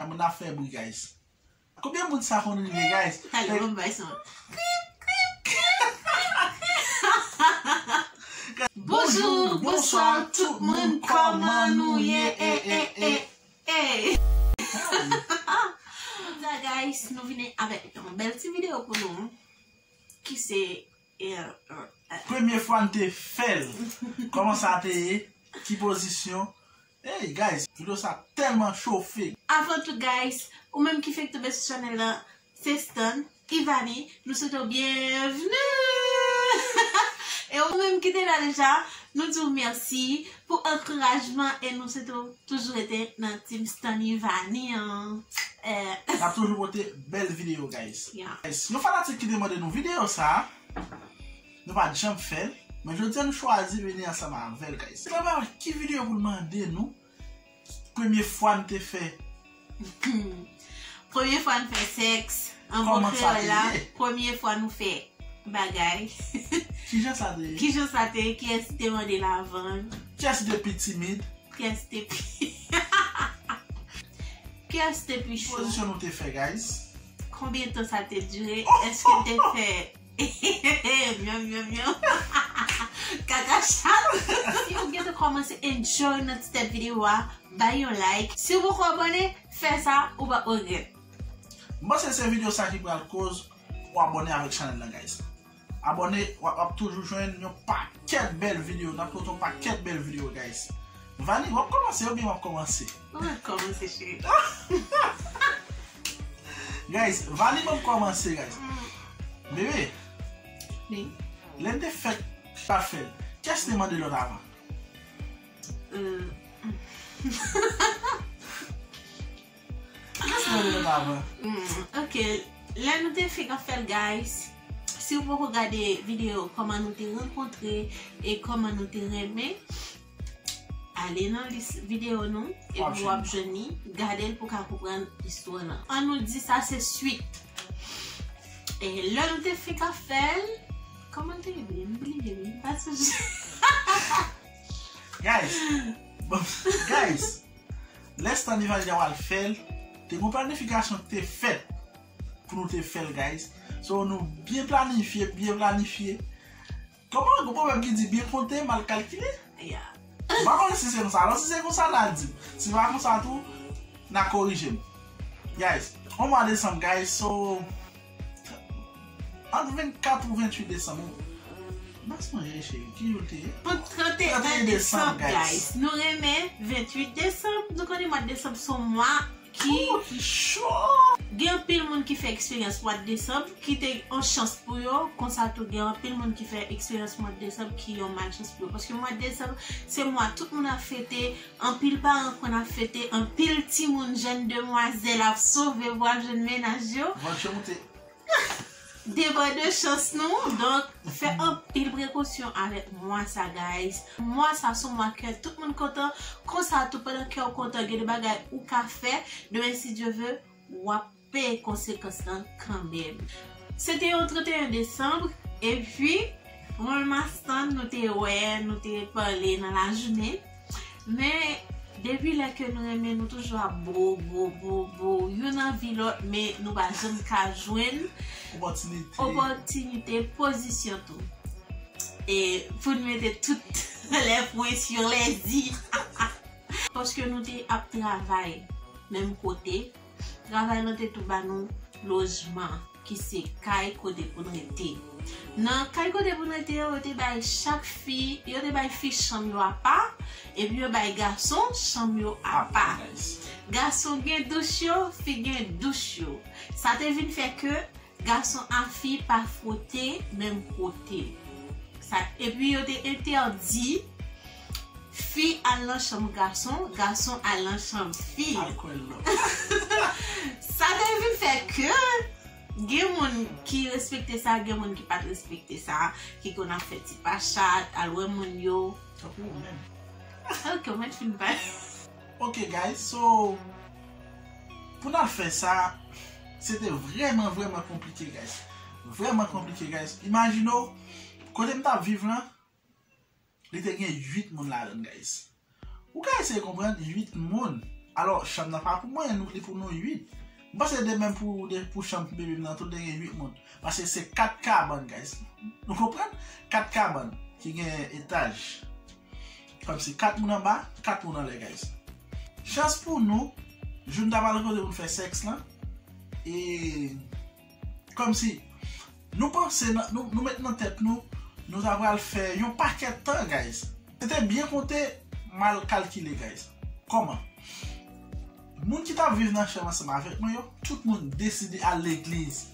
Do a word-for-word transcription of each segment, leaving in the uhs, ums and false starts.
Moun ap fè bri, guys. Konbyen moun sa konn rive, guys? Talè, ban m bay son. Bonjou, bonswa tout moun, kòman nou ye? E, e, e, e. Kounya, guys, nou vini avèk yon bèl ti videyo pou nou, ki se, e, e, e. Premye fwa n te fè l. Kòman sa te ye? Ki pozisyon? Hey, guys, videyo sa tèlman chofe. Avan tou, guys, ou menm ki fèk tonbe sou chanèl la, se Stan, Ivany, nou swete w byenvni! E ou menm ki te la deja, nou di w mèsi pou ankourajman e nou swete w toujou rete nan team Stan Ivany an. Eh. N ap toujou pote bèl videyo, guys. Yeah. Guys, yon fanatik ki te mande nou videyo sa, nou pa t janm fè l, men jodi a nou chwazi vini ansanm avè l, guys. Se pa ki videyo pou l mande nou, premye fwa n te fè. Premye fwa n fè sèks, an bon kreyòl la, premye fwa nou fè bagay. Kijan sa te ye? Kijan sa te ye? Kiyès ki te mande l avan? Kiyès ki te pi timid? Kiyès ki te pi Kiyès ki te pi cho? Pozisyon nou te fè, guys. Konbyen tan sa te dire? Èske te fè Myon, myon, myon. Kaka chat. Si ou gentan kòmanse enjoy nan ti tèt videyo a, bay yon like. Si ou poko abòne, fè sa, ou p ap regrèt. M panse se videyo sa ki pral koz ou abòne avèk chanèl la, guys. Abòne, w ap, w ap toujou jwenn yon pakèt bèl videyo. N ap pote yon pakèt bèl videyo, guys. Vani, w ap kòmanse oubyen m ap kòmanse? Ou mèt kòmanse, cheri. Guys, Vani ban m kòmanse, guys. Bebe, Wi. Lè n te fèk pa fè l, kiyès te mande lòt avan? Euh. Kiyès te mande lòt avan? Hmm, ok. Lè nou te fèk ap fè l, guys, si w poko gade videyo kòman nou te rankontre e kòman nou te renmen, ale nan lis videyo nou epi w ap jwenn li. Gade l pou w ka konprann istwa lan. An nou di sa se swit. E lè nou te fèk ap fè l, kòman l te rele? M bliye, wi. M pa sonje. Guys, bon, guys, lè Stan Ivany te pral fè l, te gon planifikasyon ki te fèt pou nou te fè l, guys. So, nou byen planifye, byen planifye. Kòman, gon pwovèb ki di byen konte, mal kalkile? Yeah. M pa konnen si se konsa. Alò, si se konsa, n a di m. Si pa konsa tou, n a korije m. Guys, yon mwa desanm, guys, so, ant vennkat ou venntuit desanm, m pa sonje, cheri, ki jou l te ye? Pou trannteyen desanm, guys. Nou renmen venntuit desanm. Nou konnen mwa desanm se yon mwa ki Oh, ki cho! Gen anpil moun ki fè eksperyans mwa desanm, ki te yon chans pou yo, konsa tou gen anpil moun ki fè eksperyans mwa desanm ki yon malchans pou yo. Paske mwa desanm, se mwa tout moun ap fete, anpil paran konn ap fete, anpil timoun, jèn demwazèl ap sove pou al jwenn mennaj yo. Vant yo moute. Deba de chans nou, donk fè anpil prekosyon avèk mwa sa, guys. Mwa sa se yon mwa kè tout moun kontan, konsa tou pandan kè w kontan, gen de bagay ou ka fè, demen si Dye ve, w ap peye konsekans lan kanmenm. Se te yon trannteyen desanm, epi mwen menm ak Stan, nou te wè, nou te pale nan lajounen. Men, depi lè ke nou renmen, nou toujou ap bo, bo, bo, bo, youn anvi lòt, men nou pa janm ka jwenn Opòtinite. Opòtinite, pozisyon tou. E pou n mete tout les points sur les i. Paske nou te ap travay menm kote, travay lan te tou ba nou lojman, ki se kay kote pou n rete. Nan kay kote pou n rete yo, yo te bay chak fi, yo te bay fi chanm yo apa, epi yo bay gason chanm yo apa. Gason gen douch yo, fi gen douch yo. Sa te vin fè ke gason ak fi pa fwote menm kote. Sa, epi yo te entèdi fi al nan chanm gason, gason al nan chanm fi. Al kwè lòt. Sa te vin fè ke gen moun ki respekte sa, gen moun ki pa t respekte sa, ki konn ap fè ti pachat, al wè moun yo. Tankou ou menm. Ok, mwen fin bay. Ok, guys, so, pou n al fè sa, se te vrèman, vrèman konplike, guys. Vrèman konplike, guys. Imajine w, kote m t ap viv lan, li te gen uit moun ladan l, guys. Ou ka eseye konprann, uit moun. Alò, chanm nan pa pou mwen, nou li pou nou uit. M panse de menm pou, de, pou chanm bebe m nan, tou te gen uit moun. Paske se kat kabann, guys. Nou konprann? Kat kabann ki gen etaj. Kòmsi kat moun anba, kat moun anlè, guys. Chans pou nou, jou n ta pral kote pou n fè sèks lan. E kòmsi nou panse, nan- nou, nou met nan tèt nou, nou ta pral fè yon pakèt tan, guys. Se te byen konte, mal kalkile, guys. Kòman? Moun ki t ap viv nan chanm ansanm avèk mwen yo, tout moun deside al legliz.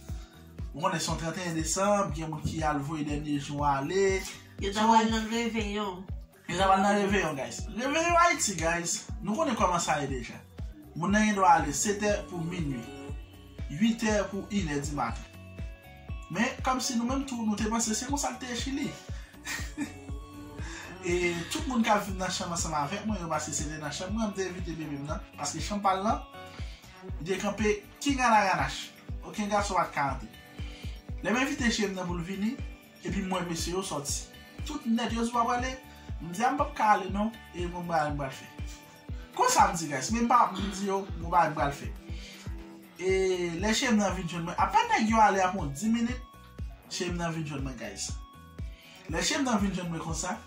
Ou konnen se yon trannteyen desanm, gen moun ki al voye dènye jou ale. Yo ta pral nan reveyon. Yo ta pral nan reveyon, guys. Reveyon Ayiti, guys. Nou konnen kòman sa ye deja. Moun nan gen dwa ale setè pou minui. Uitè pou inè di maten. Men, kòmsi nou menm tou, nou te panse se konsa l te ye Chili. E tout moun k ap viv nan chanm ansanm avèk mwen, yo panse se te nan chanm mwen, m te envite bebe m nan. Paske chanm pa l lan, li te kanpe king a la ganach. Okenn gason pa t ka antre. Lè m envite cheri m nan pou l vini, epi m wè mesye yo sòti. Tout nèt yo di w pa prale, m di a m p ap ka ale non, e mwen m bagay m pral fè. Konsa m di guys, men m pa m di yo, mwen bagay m pral fè. E lè cheri m nan vin jwenn mwen, apèn nèg yo ale apre yon dis minit, cheri m nan vin jwenn mwen guys. Lè cheri m nan vin jwenn mwen konsa,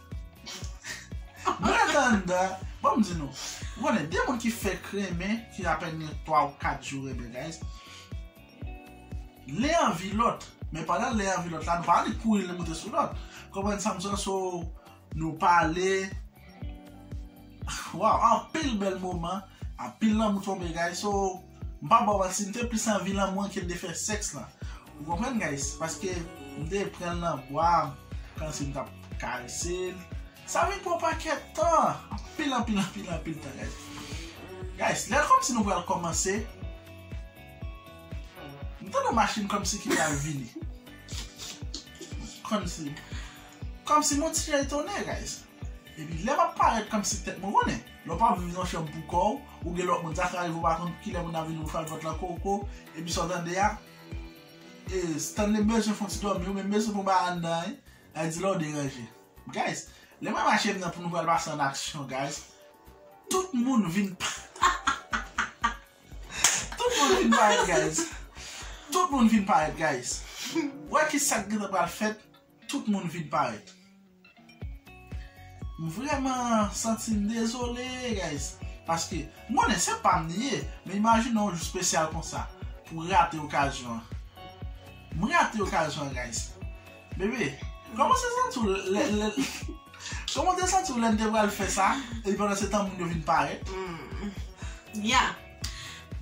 mwen rete anndan, bon m di nou, ou konnen de moun ki fèk renmen, ki apèn gen twa ou kat jou renmen guys, len anvi lòt. Men pandan len anvi lòt la, nou pa annik kouri len moute sou lòt. Konprann sa m di w, so nou pale. Waw, anpil bèl moman, anpil lanmou tonbe, guys. So, m pa ba w manti, m te plis anvi lanmou an ke m te fè sèks lan. Ou konprann, guys? Paske m te pran l nan bra, kòmsi m t ap karese l. Sa vin pran pakèt tan. Anpil, anpil, anpil, anpil tan, guys. Guys, lè kòmsi nou pral kòmanse, m tande yon machin kòmsi ki pral vini. Kòmsi. Kòmsi m yon ti jan etone, guys. Epi lè m ap parèt kòmsi tèt mwen konnen. Lè w pa viv nan chanm pou kò w, ou gen lòt moun, sa ka rive w pa konn kilè moun nan vini pou fè vant lan koko, epi sa w tande a, e, Stanley bezwen fè yon ti dòmi, ou menm bezwen fè yon bagay anndan, en. Sa vle di la w deranje. Guys, lè mwen mache m nan pou nou pral pase an aksyon, guys. Tout moun vin pa-, tout moun vin parèt, guys. Tout moun vin parèt, guys. Wè ki sa k gentan pral fèt, tout moun vin parèt. M vrèman santi m dezole, guys. Paske, m konnen se pa m li ye, men imajine yon jou espesyal konsa, pou rate okazyon an. M rate okazyon an, guys. Bebe, kòman w te santi w lè, lè, kòman w te santi w lè n te pral fè sa, epi pandan se tan moun yo vin parèt? Hmm. Ya.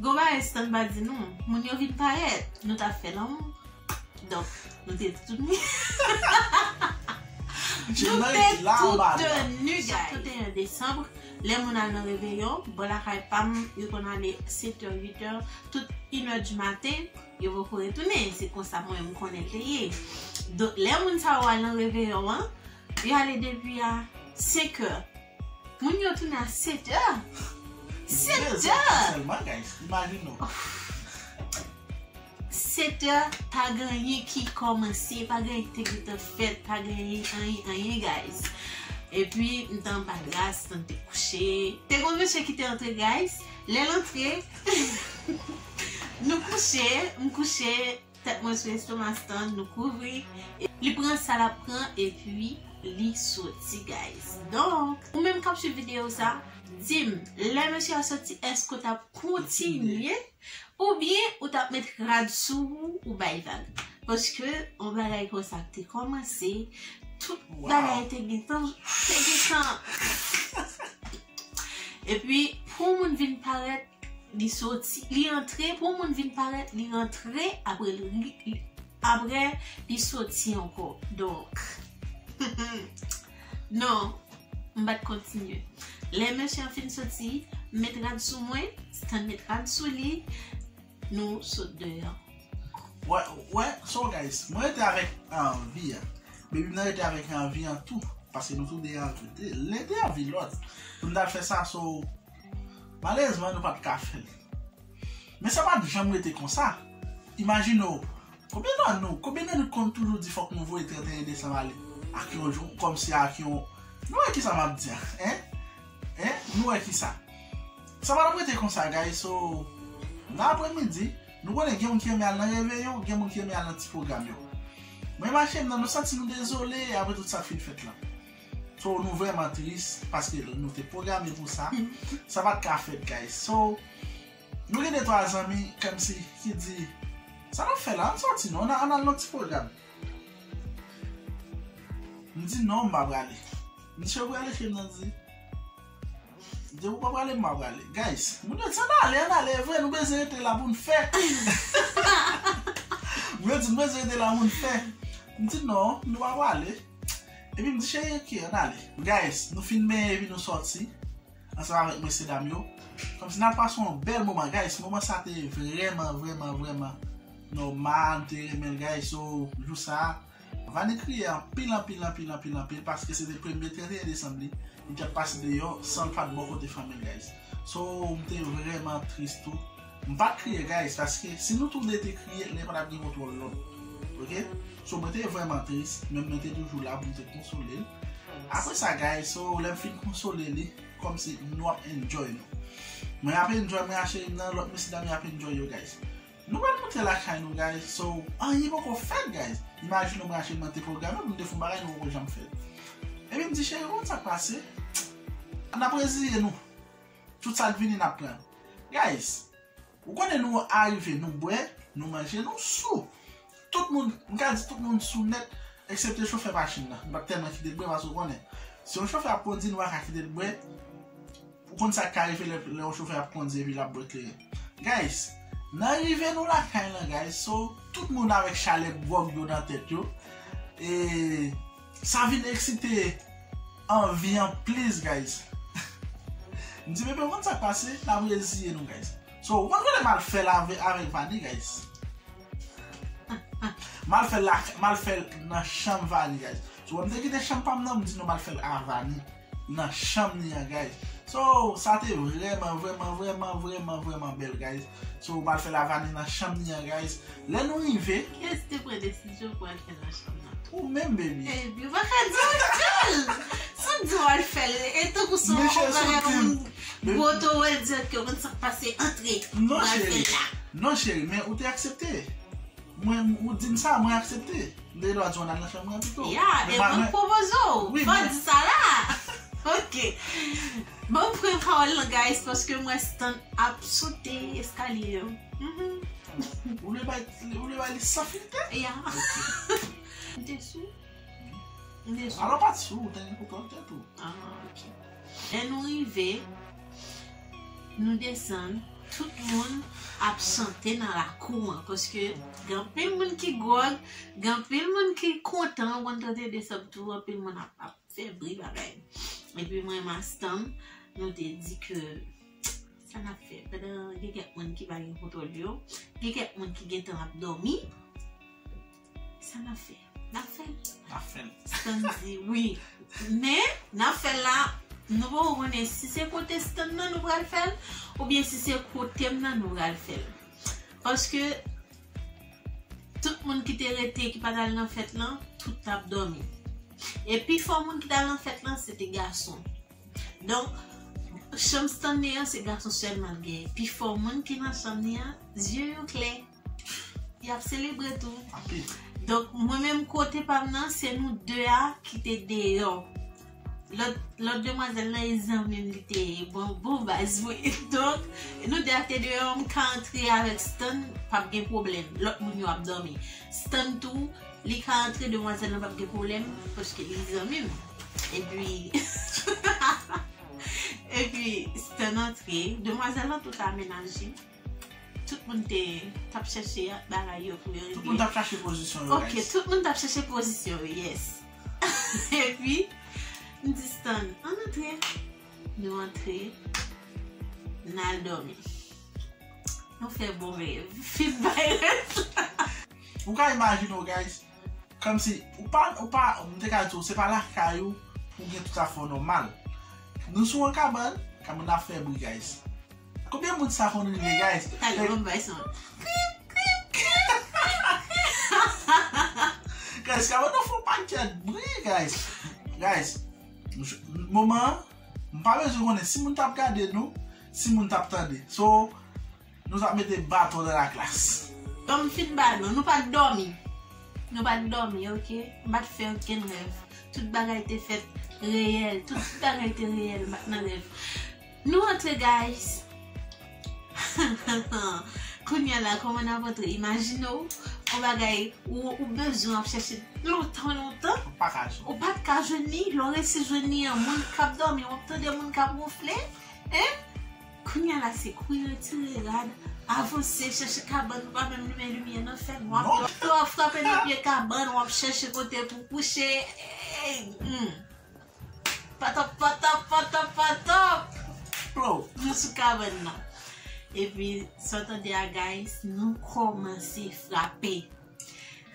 Gon bagay Stan pa di nou, moun yo vin parèt, nou t ap fè lanmou. Donk, nou te tout ni. Nou te tout ni, guys. Chak trannteyen desanm, lè moun al nan reveyon, bò lakay pa m, yo konn ale setè, uitè, tout inè di maten, yo poko retounen. Se konsa mwen, m konnen l te ye. Donk, lè moun sa yo al nan reveyon an, yo ale depi a senkè. Moun yo tounen a setè. Setè! Sèlman, guys. Imajine w. Setè, pa gen anyen ki kòmanse, pa gen anyen ki te gentan fèt, pa gen anyen, anyen, anyen, guys. Epi, m te anba dra, Stan te kouche. Te gon mesye ki te antre, guys. Lè l antre, nou kouche, m kouche, tèt mwen sou estoma Stan, nou kouvri. Li pran sa l ap pran, epi li soti, guys. Donk, ou menm k ap swiv videyo sa, di m, lè mesye a soti, èske w t ap kontinye, oubyen ou t ap met rad sou ou, ou bay vag? Paske yon bagay konsa te kòmanse, tout bagay te gentan, te gentan. Epi, pou moun vin parèt, li soti, li antre, pou moun vin parèt, li antre, apre li, li, apre, li soti ankò. Donk, non, m pa t kontinye. Lè mesye an fin soti, m met rad sou mwen, Stan met rad sou li, nou sot deyò. Wè, wè, so guys, mwen rete avèk anvi an. Baby m nan rete avèk anvi an tou, paske nou tou de anvi. Te, len te anvi lòt. Pou n t al fè sa, so, malerezman, nou pa t ka fè l. Men sa pa t janm rete konsa. Imajine w, konbyen nan nou, konbyen nan nou konn toujou di fòk nou voye trannteyen desanm ale? Ak yon jou, kòmsi ak yon, nou wè kisa m ap di a, en? En? Nou wè kisa? Sa pa t ap rete konsa, guys. So, nan aprèmidi, nou konnen gen moun ki renmen al nan reveyon, gen moun ki renmen al nan ti pwogram yo. Mwen, mache m nan, nou santi nou dezole apre tout sa k fin fèt la. So, nou vrèman tris paske nou te pwograme pou sa. Sa pa t ka fèt, guys. So, nou gen de twa zanmi kòmsi ki di, "Sa n ap fè la? Ann sòti non, ann, ann al nan ti pwogram." M di, "Non, m pa prale." M di, "Chè, ou prale?" Chè m nan di, "Depi w pa prale, m pa prale." Guys, moun yo di, "Ann ale, ann ale, e vre, nou bezwen rete la pou n fè." Moun yo di, "Nou bezwen rete la pou n fè." M di, "Non, nou pa prale." Epi m di, "Cheri, oke, ann ale." Guys, nou fin benyen epi nou sòti ansanm avèk mesyedam yo. Kòmsi n al pase yon bèl moman, guys. Moman sa te vrèman, vrèman, vrèman nòmal, m te renmen l, guys. So, jou sa, Vani kriye anpil, anpil, anpil, anpil, anpil, paske se te premye trannteyen desanm li, li t ap pase deyò san l pa t bò kote fanmi l, guys. So, m te vrèman tris tou. M pa t kriye, guys, paske si nou tou de te kriye, li pa t ap gen kontwòl lòt. Oke? So, mwen te vrèman tris, men mwen te toujou la pou m te konsole l. Apre sa, guys, so, lè m fin konsole li, kòmsi nou ap enjoy nou. Mwen ap enjoy, mwen ak cheri m nan, lòt mesyedam yo ap enjoy yo, guys. Nou pral monte lakay nou, guys. So, anyen poko fèt, guys. Imajine w, mwen ak cheri m nan te pwograme pou n te fè yon bagay nou poko janm fè. Epi m di, "Cheri, ou konn sa k pase? N ap reziye nou. Tout sa k vini, n ap pran." Guys, ou konnen nou arive, nou bwè, nou manje, nou sou. Tout moun, m ka di tout moun sou nèt, eksepte chofè machin nan. M pa t tèlman kite l bwè, paske ou konnen, si yon chofè ap kondi, nou pa ka kite l bwè. Ou konn sa k ka rive lè, lè yon chofè ap kondi epi l ap bwè kleren. Guys, nan rive nou lakay lan, guys, so, tout moun avèk chalè gwòg yo nan tèt yo. E sa vin eksite anvi an plis, guys. M di, "Bebe, ou konn sa k pase? N ap reziye nou, guys." So, ou konn kote m al fè l avè-, avèk Vani, guys? M al fè l la, m al fè l nan chanm Vani, guys. So, m te kite chanm pa m nan, m di nou m al fè l a Vani nan chanm li an, guys. So, sa te vrèman, vrèman, vrèman, vrèman, vrèman bèl, guys. So, m al fè l a Vani nan chanm li an, guys. Lè nou rive, kiyès te pran desizyon pou al fè l nan chanm nan? Ou menm, baby. Epi, ou pa ka di m fè l. Si w di w al fè l, e tankou se yon bagay moun gwo tò wè l dirèk, ou konn sa k pase, antre. Non, cheri. Non, cheri, men ou te aksepte. Mwen, ou di m sa, mwen aksepte. M te gen dwa di w ann al nan chanm mwen pito. Ya, e mwen k pwopoze w. Wi, fò w di sa la. Ok. Bon, m pran pawòl lan, guys, paske m wè Stan ap sote eskalye yo. Mhm. Ou vle bay, ou vle bay li san filtè? Ya. Ok. M te sou. M te sou. Alò, pa t sou, ou te gen kontwòl tèt ou. Ah, ok. Lè nou rive, nou desann, tout moun ap chante nan lakou an, paske gen anpil moun ki gwòg, gen anpil moun ki kontan, ou konn trannteyen desanm tou, anpil moun ap, ap fè bri bagay. Epi mwen, Mastan m, nou te di ke sa n ap fè? Pandan gen kèk moun ki pa gen kontwòl yo, gen kèk moun ki gentan ap dòmi. Sa n ap fè? N ap fè l. N ap fè l. Stan di wi. Men, n ap fè l la, nou poko konnen si se kote Stan nan nou pral fè l, oubyen si se kote m nan nou pral fè l. Paske tout moun ki te rete, ki pa t al nan fèt lan, tout t ap dòmi. E pifò moun ki t al nan fèt lan, se te gason. Donk, chanm Stanley an, se gason sèlman l genyen. Pifò moun ki nan chanm li an, zye yo klè. Y ap selebre tou. Anpil. Donk, mwen menm kote pa m nan, se nou de a ki te deyò. Lòt, lòt demwazèl lan, e zanmi m li te ye. Bon, bon baz, wi. Donk, nou de a te deyò, m ka antre avèk Stan, p ap gen pwoblèm. Lòt moun yo ap dòmi. Stan tou, li ka antre, demwazèl lan p ap gen pwoblèm, paske li zanmi m. Epi, epi, Stan antre, demwazèl lan tout amenaje. Tout moun te, t ap chèche bagay yo pou yo regle. Tout moun t ap chache pozisyon yo, guys. Ok, tout moun t ap chèche pozisyon yo, yes. Epi, m di Stan, ann antre. Nou antre, n al dòmi. Nou fè bon rèv. Fin bay rèv la. Ou ka imajine w, guys. Kòmsi, ou pa, ou pa, m te ka di w, se pa lakay ou pou w gen tout afè w nòmal. Nou sou yon kabann, kabann nan ap fè bri, guys. Konbyen moun sa konn rive, guys? Talè, ban m bay son. Guys, kabann nan fè yon pakèt bri, guys. Guys, moman an, m pa bezwen konnen si moun t ap gade nou, timoun t ap tande. So, nou t ap mete baton nan laklas. Ban m fin ba nou, nou pa t dòmi. Nou pa t dòmi, oke? M pa t fè okenn rèv. Tout bagay te fèt reyèl. Tout bagay te reyèl, m pa t nan rèv. Nou antre, guys. Kounye a la, kòman n ap antre? Imajine w, yon bagay ou, ou bezwen, w ap chèche lontan, lontan. Ou pa ka jwenn. Ou pa t ka jwenn li, lè w resi jwenn li an, moun k ap dòmi, w ap tande moun k ap wonfle. Hein? Kounye a la, se kouri retire rad, avanse, chèche kabann, ou pa menm limen limyè nan fènwa. Non. Lè w frape nan pye kabann, w ap chèche kote pou kouche. Ey, hmm. Patòp, patòp, patòp, patòp. Bro. Nou sou kabann nan. Epi, sa w tande a, guys, nou kòmanse frape.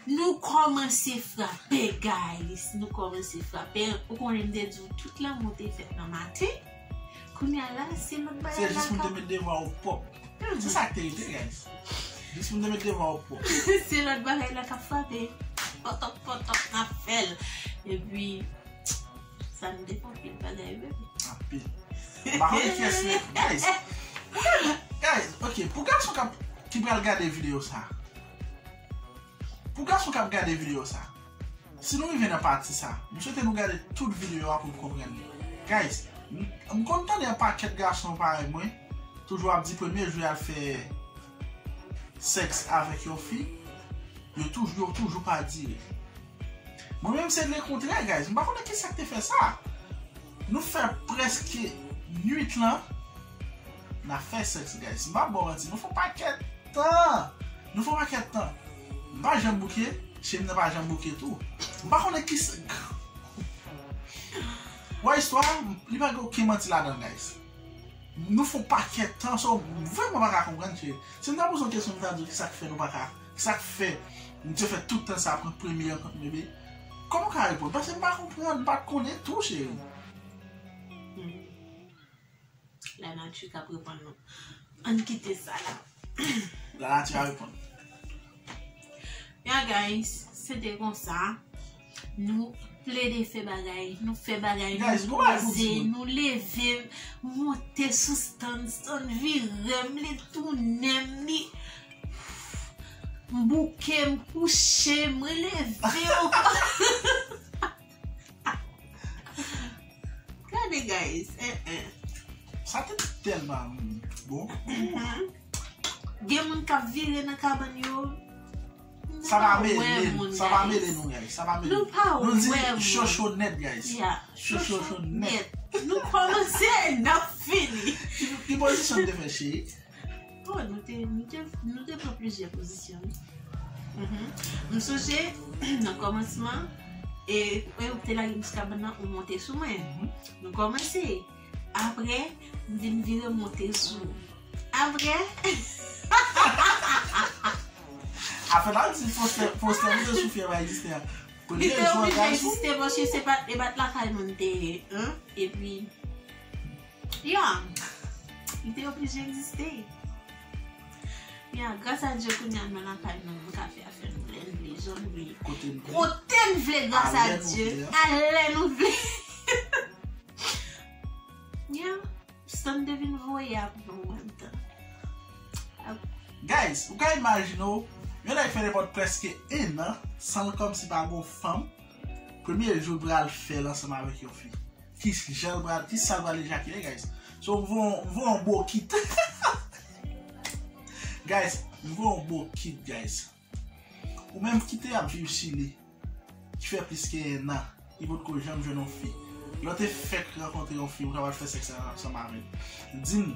Nou kòmanse frape, guys. Nou kòmanse frape. Ou konnen m te di w tout lanmou te fèt nan maten. Kounye a la, se lòt bagay la k ap. Se jis pou m te met devwa w pwòp. Mhm. Se sa k te rete, guys. Jis pou m te met devwa w pwòp. Se lòt bagay la k ap frape. Pòtòp, pòtòp, n ap fè l. Epi, sa nou te fè anpil bagay, wi. Anpil. M pa konnen kiyès, men, guys. Guys, ok, pou gason k ap, ki pral gade videyo sa. Pou gason k ap gade videyo sa, si nou rive nan pati sa, m swete nou gade tout videyo a pou n konprann li. Guys, m, m konn tande yon pakèt gason parèy mwen, toujou ap di premye jou y al fè sèks avèk yon fi, yo toujou, yo toujou pa dire. Mwen menm se lekontrè, guys, m pa konnen kisa k te fè sa. Nou fè prèske nwit lan, n ap fè sèks, guys. M p ap ba w manti, nou fè yon pakèt tan. Nou fè yon pakèt tan. M pa janm bouke, cheri m nan pa janm bouke tou. M pa konnen kisa. Wè istwa a, li pa gen okenn manti ladan l, guys. Nou fè yon pakèt tan, so, vrèman pa ka konprann, cheri. Si m ta poze w kesyon, m ta di w kisa k fè nou pa ka, kisa k fè nou te fè tout tan sa pran premye rankont bebe. Kòman w ka reponn? Paske m pa konprann, m pa t konnen tou, cheri. Hmm. Lanati k ap reponn nou. Ann kite sa la. Lanati a reponn. Ya, guys, se te konsa. Nou plede fè bagay, nou fè bagay, nou poze, nou leve, monte sou stand, stand vire m, li tounen m, li m bouke, m kouche, m releve ankò. Gade, guys. Eh, eh. Sa te tèlman bon. Mhm. Gen moun k ap vire nan kabann yo. Sa pa mele nou. Sa pa mele nou, guys. Sa pa mele nou. Nou di chocho nèt, guys. Chocho nèt. Nou kòmanse, n ap fini. Ki, ki pozisyon n te fè, cheri? Oh, nou te, nou te, nou te pran plizyè pozisyon, wi. Mhm. M sonje, nan kòmansman, e, e ou te lage m sou kabann nan, ou monte sou mwen. Mhm. Nou kòmanse. Apre, m vin vire monte sou ou. Apre, apre, la di postè, postè, monte sou fi a pa egziste a. Li te oblije egziste paske se pa, e pa t lakay nou n te ye, hein? Epi, ya, li te oblije egziste. Ya, gras a Dye, kounye a, nou lakay nou, nou ka fè afè nou lè n vle, jan n vle. Kote n vle. Kote n vle, gras a Dye, a lè nou vle. Ya, stand te vin voye ap nou an menm tan. Guys, ou ka imajine w, yon nèg fè nenpòt prèske en an, san l kòmsi pa gon fanm, premye jou l pral fè l ansanm avèk yon fi. Ki jan l pral, ki sa l pral ejakile, guys? So, m voye, m voye yon bokit. Guys, m voye yon bokit, guys. Ou menm ki te ap viv Chili, ki fè plis ke en an, ki potko janm jwenn yon fi. Lè w te fèk rankontre yon fi, ou ta pral fè sèks ansanm avè l. Di m,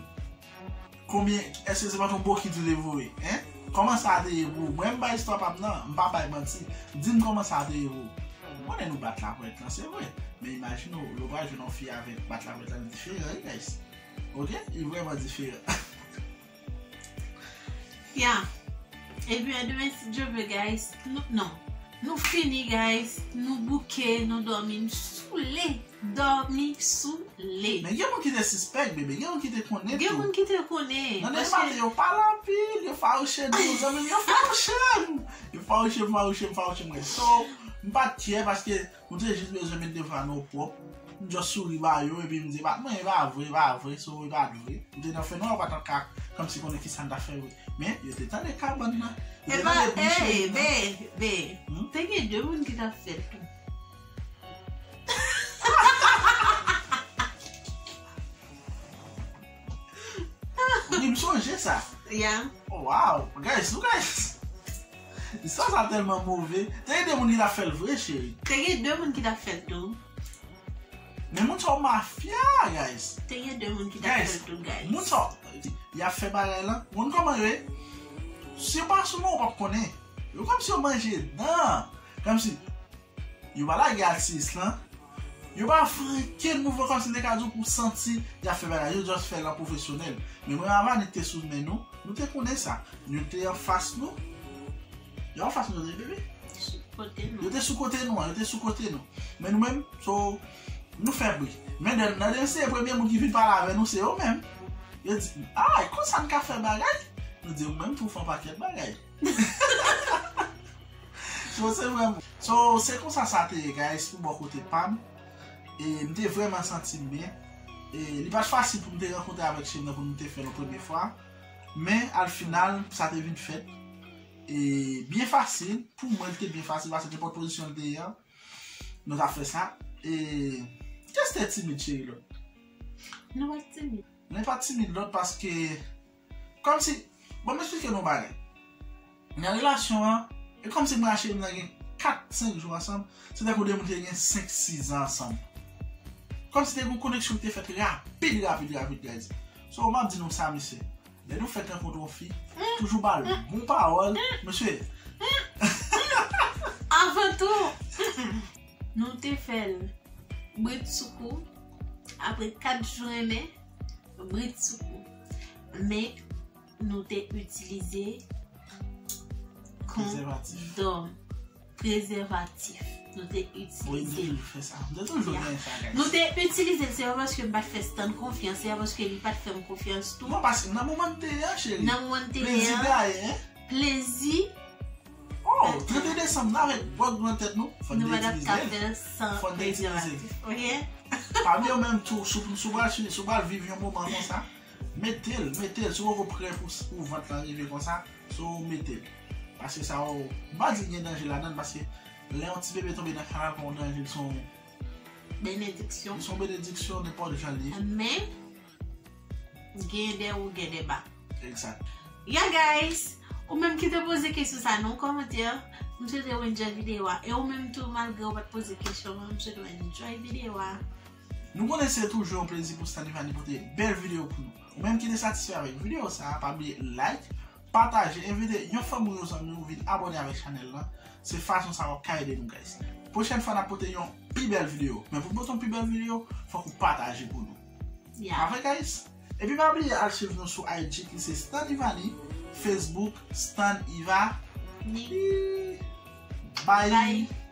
konbyen, èske se pa t yon bokit ou te voye, hein? Kòman sa te ye pou ou? Mwen, m bay istwa pa m nan, m pa bay manti. Di m kòman sa te ye pou ou. M konnen nou bat lapwèt lan, se vre. Men imajine w, lè w pral jwenn yon fi avèk bat lapwèt lan, li diferan, wi, guys. Ok? Li vrèman diferan. Ya. Ebyen, demen, si Dye vle, guys, nou, non. Nou fini, guys. Nou bouke, nou dòmi, m soule. Dòmi soule. Men gen moun ki te sispèk, bebe. Gen moun ki te konnen tou. Gen moun ki te konnen. Nan dèmen maten, yo pale anpil, yo fawouche nou, zanmi m, yo fawouche m. Yo fawouche m, fawouche m, fawouche m, guys. So, m pa t kyè paske nou te jis bezwen met devwa nou pwòp. M just souri ba yo, epi m di, "E pa t mwen, e pa vre, e pa vre, so e pa t vre." M te nan fènwa, yo pa t ka kòmsi konnen kisa m t ap fè vre. Men, yo te tande kabann nan. Yo te Epa, tande bouch ey, mwen nan. Be, be. Hmm? Te gen de moun ki t ap fè l tou. Wi, m sonje sa. Ya. Oh, wow. Guys, nou guys. Istwa sa tèlman move. Te gen de moun ki t ap fè l vre, cheri. Te gen de moun ki t ap fè l tou. Men moun sa yo mafya, guys. Te gen de moun ki t ap fè Guys, l tou, guys. Moun sa yo, y ap fè bagay lan. Moun kòman yo ye? Si yo pa sou non, ou p ap konnen. Yo kòmsi yo manje dan. Kòmsi yo pa lage atis lan. Yo pa frenke nouvo kòmsi m te ka di w pou santi y ap fè bagay. Yo just fè l an pwofesyonèl. Men mwen avè Annik te sou men nou. Nou te konnen sa. Yo te anfas nou. Yo anfas nou, yo te bebe. Sou kote nou. Yo te sou kote nou an, yo te sou kote nou. Men nou menm, so, nou fè bri. Men nan, nan de se premye moun ki vin pale avè nou, se yo menm. Yo di, "Ah, konsa n ka fè bagay?" Nou di, "Ou menm tou fè yon pakèt bagay." So, se vrèman. So, se konsa sa te ye, guys, pou bò kote pa m. E m te vrèman santi m byen. E li pa t fasil pou m te rankontre avèk cheri nan pou nou te fè l yon premye fwa. Men, al final, sa te vin fèt. E byen fasil. Pou mwen, li te byen fasil, paske nenpòt pozisyon li te ye an, nou t ap fè sa. E just te timid, cheri, lòt. Nou pa t timid. Nou pa t timid, lòt, paske, kòmsi, bon, m eksplike nou yon bagay. Nan relasyon an, e kòmsi mwen ak cheri m nan gen kat, senk jou ansanm, se tankou de moun ki te gen senk, sis zan ansanm. Kòmsi te gen yon koneksyon ki te fèt rapid, rapid, rapid, guys. So, m ap di nou sa, mesye. Lè nou fèk rankontre yon fi, toujou ba l bon pawòl, mesye. Avan tou, nou te fè l britsoukou. Apre kat jou renmen, britsoukou. Men, nou te itilize Prezèvatif. Kondòm, prezèvatif. Nou te Wi, m te itilize. Toujou fè sa. M te toujou Ya. Gen sa, guys. Nou te itilize l, se pa paske m pa t fè Stan konfyans, se pa paske li pa t fè m konfyans tou. Non, paske nan moman n te ye an, cheri. Nan moman n te ye Plezi an, gaye, hein? Plezi. Oh, trannde desanm nan avèk bòg nan tèt nou. Fò n Nou te pa t ap ka itilize l. Fè l san Fò n te itilize l. prezèvatif. Ok? Pa bliye ou menm tou, si w si w pral, si w pral viv yon moman konsa, mete l, mete l. Si w poko prè pou, pou vant lan rive konsa, so mete l. Paske sa yo, m pa di gen danje ladan l, paske lè yon ti bebe tonbe nan kanal pa yon danje, l se yon, Benediksyon. L se yon benediksyon nenpòt jan li ye. Men, gen de wo, gen de ba. Egzak. Ya, guys, ou menm ki te poze kesyon sa nan kòmantè, m swete w enjoy videyo a. E ou menm tou, malgre ou pa t poze kesyon an, m swete w enjoy videyo a. Nou konnen se toujou yon plezi pou Stan Ivany pote bèl videyo pou nou. Ou menm ki te satisfè avèk videyo sa a, pa bliye like, pataje, envite yon fanmi ou, yon zanmi ou vin abòne avèk chanèl lan. Se fason sa w ap ka ede nou, guys. Pwochèn fwa n ap pote yon pi bèl videyo. Men pou n pote yon pi bèl videyo, fòk ou pataje pou nou. Ya. Pa vre, guys? Epi pa bliye al swiv nou sou I G ki se Stan Ivany, Facebook Stan Iva. Ni. Bye. Bye.